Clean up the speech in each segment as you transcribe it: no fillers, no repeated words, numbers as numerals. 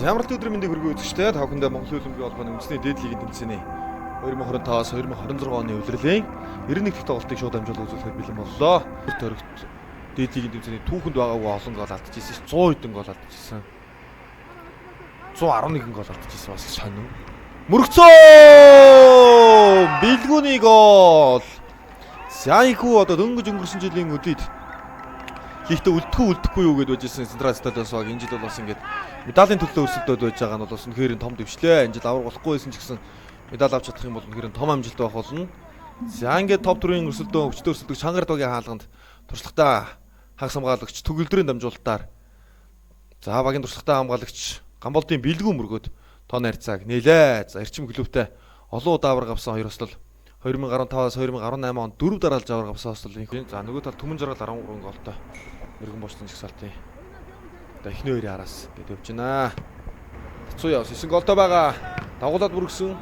Ямар л өдрийн мэндийг хүргэе үзэгчдээ. Та бүхэндээ Монголын хөлбөмбөгийн холбооны үндэсний дээд лигийн тэмцээний 2025-аас 2026 оны улирлын 91 дахь тоглолтыг шууд дамжуулан үзүүлэхээр бэлэн боллоо. Тойрогт дээд лигийн тэмцээний түүхэнд байгаагүй олон гол алдчихсан ш. 100 хэдэн гол алдчихсан. 111 гол алдчихсан, бас их сонин. Мөргцөө! Бэлгүүний гол. Зайхүү одоо дөнгөж өнгөрсөн жилийн өдөрт лигтээ үлдэхгүй юу гэдээ байжсэн Централ Стадионс баг энэ жил бол бас ингээд медалийн төлөө өрсөлдөөд байж байгаа нь бол бас үнэхээр том дэвшлээ. Энэ жил авраг болохгүй байсан ч гэсэн медаль авч чадах юм бол үнэхээр том амжилт байх болно. За ингээд топ 4-ийн өрсөлдөөн өвчтөр өрсөлдөх Чангар багийн хаалганд туршлагатай хагас хамгаалагч төгөлдрийн дамжуулалтаар за багийн туршлагатай хамгаалагч Гамболдын бэлгүү мөргөөд тон харьцааг нээлээ. За Эрчим клубтэй олон удаа авраг авсан хоёр хослол 2015-аас 2018 онд 4 дараалж авраг авсан хослол. За нөгөө тал Түмэн жаргал 13 голтой мөргөн буучлан жагсаалтын одоо эхний хоёрын араас ингээд явж байна. Тацуу явс 9 голтой байгаа. Дагуулад бүргсэн.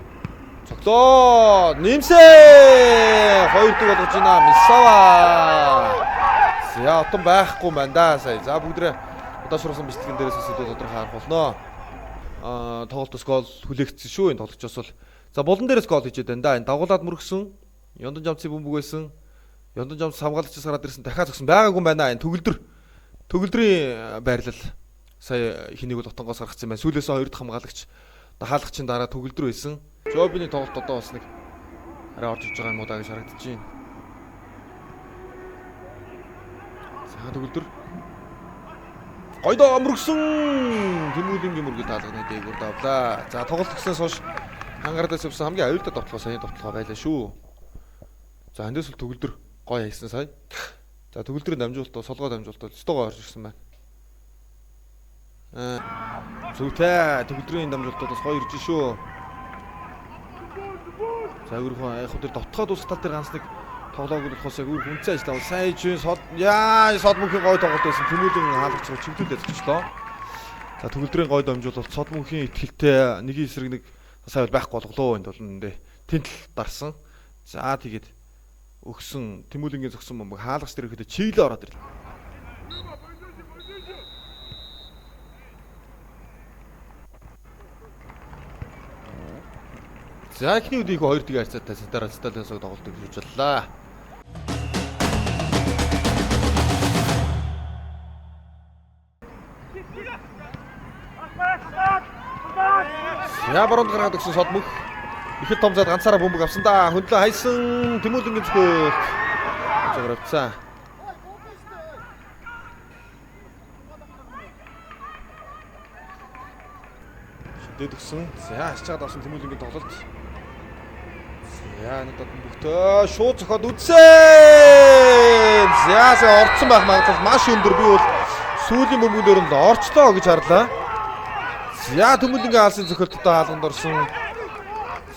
Цоглоо. Нэмсэ! 2 дэх болгож байна. Мисава. За отон байхгүй байна да сая. За бүгдрээ удаашруулсан бичлэгэн дээрээс өсөдөө тодорхой харах болно. Аа тоглолтоос гол хүлээгдсэн шүү энэ тоглогчоос бол. За булан дээрээс гол хийжээд байна да. Энэ дагуулад мөргсөн. Ёндон жамцын бөмбөг байсан. Ёндон жамц хамгаалагчаас гараад ирсэн, дахиад зогсон байгаагүй юм байна. Энэ төгөлдрийн байрлал сая хэнийг бол отонгоос гаргацсан байна. Сүүлээсээ хоёр дахь хамгаалагч хаалгачийн дараа төгөлдөр байсан. Жобины тоглолт одоо бас нэг арай орж иж байгаа юм уу даа гэж харагдаж байна. За төгөлдөр гойдоо мөргсөн. Тэмүүлэнгийн мөргөд хаалганы дээгүүр давлаа. За тоглолт гэснээс хойш хангардаас явсан хамгийн аюултай довтлогоо саяны довтлогоо байлаа шүү. За эндээс л төгөлдөр гоё хийсэн сая. За төгөлдрийн дамжуулалт, солгоо дамжуулалт өстөгөө орж ирсэн байна. Зүгтэй төгөлдрийн дамжуулалтууд бас гоё ирж шүү. За өөрийнхөө яг хөдөр довтгоо дуусах тал дээр ганц нэг тоглоог болохоос яг өөр хүнцэн ажил. Сайн чинь сод яа сод мөнхийн гоё тоглолт байсан. Тэмүүлэн хаалгач чиглүүлээд зогчлоо. За төгөлдрийн гоё дамжуулалт сод мөнхийн итгэлтэй нэгийн эсрэг нэг сайн байхгүй болголоо энд бол үндэ тэнтэл дарсан. За тэгээд өгсөн Тэмүүлэнгийн зогсон бөмбөг хаалгач дээр ирэхэд чиглээ ороод ирлээ. За эхний үдийг 2 дэх харьцаатай Централ Стадионсог тоглолтыг хэрэгжүүллээ. За баруунд гаргаад өгсөн сод мөх. Ихэд том зад ганцаараа бөмбөг авсан да. Хөндлөө хайсан Тэмүүлэнгийн зөвхөлт. Зогоор авцсан. Шидэд өгсөн. За хасчаад авсан Тэмүүлэнгийн тоглолт. За нэг бөмбөгтөө шууд зохиод үтсэн. За сая орцсон байх магадлал маш өндөр. Би бол сүүлийн бөмбөгөн дээр нь орчлоо гэж харлаа. За Тэмүүлэнгийн хаалсын зохиолттой хаалганд орсон.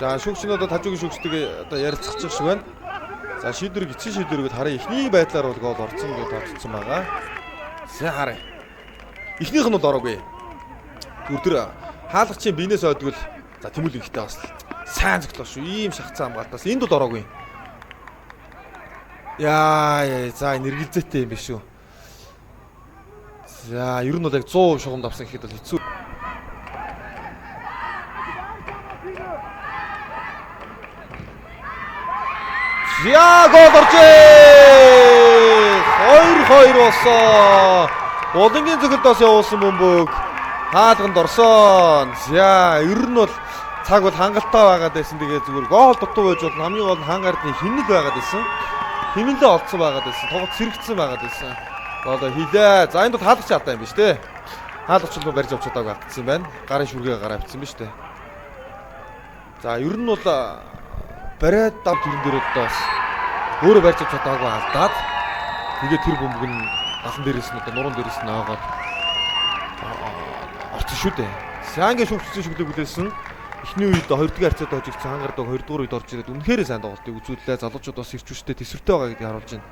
За шүүгч нь одоо тажуугийн шүүгчтэйг одоо ярилцах шиг байна. За шийдвэрийг эцсийн шийдвэргээд харъя. Эхний байдлаар бол гол орсон гэж тооцсон байгаа. За харъя. Эхнийх нь бол ороогүй. Түр тэр хаалгачийн биенээс ойдгол за Тэмүүлэн ихтэй бас сайн зөглөө шүү. Ийм шахацсан хамгаалтаас энд бол ороогүй. Яа за энэ эргэлзээтэй юм биш үү. За ер нь бол яг 100% шугамд авсан гэхэд бол хэцүү. За гол оржээ. 2-2 болсон. Булангийн зөвхөлдөөс явуулсан бөмбөг хаалганд орсон. За ер нь бол цаг бол хангалттай байгаад байсан. Тэгээ зүгээр гол дутуу байж бол хамгийн гол нь хангардны хинэл байгаад байсан. Хинэлээ олдсон байгаад байсан. Тоглолт сэрэгдсэн байгаад байсан. Гол хийлээ. За энд бол хаалгач алдаа юм биш үү? Хаалгач бол барьж авч чадаагүй алдсан байна. Гарын шүргээ гараа авчихсан биш үү? За ер нь бол бариад дав тэрэн дээр одоо бас өөрөө барьж авч чадаагүй алдаад тэгээ тэр бөмбөг нь далан дээрээс нь одоо нуруунд дээрээс нь ойгоод орсон шүү дээ. За ингээд шүүгчсэн шүглэг хүлээсэн. Эхний үед 2 дахь харьцаад хожигдсан хангардаг 2 дугаар үед орж ирээд үнэхээр сайн тоглолтыг үзүүллээ. Залуучууд бас ирч хүчтэй төсвөртэй байгаа гэдгийг харуулж байна.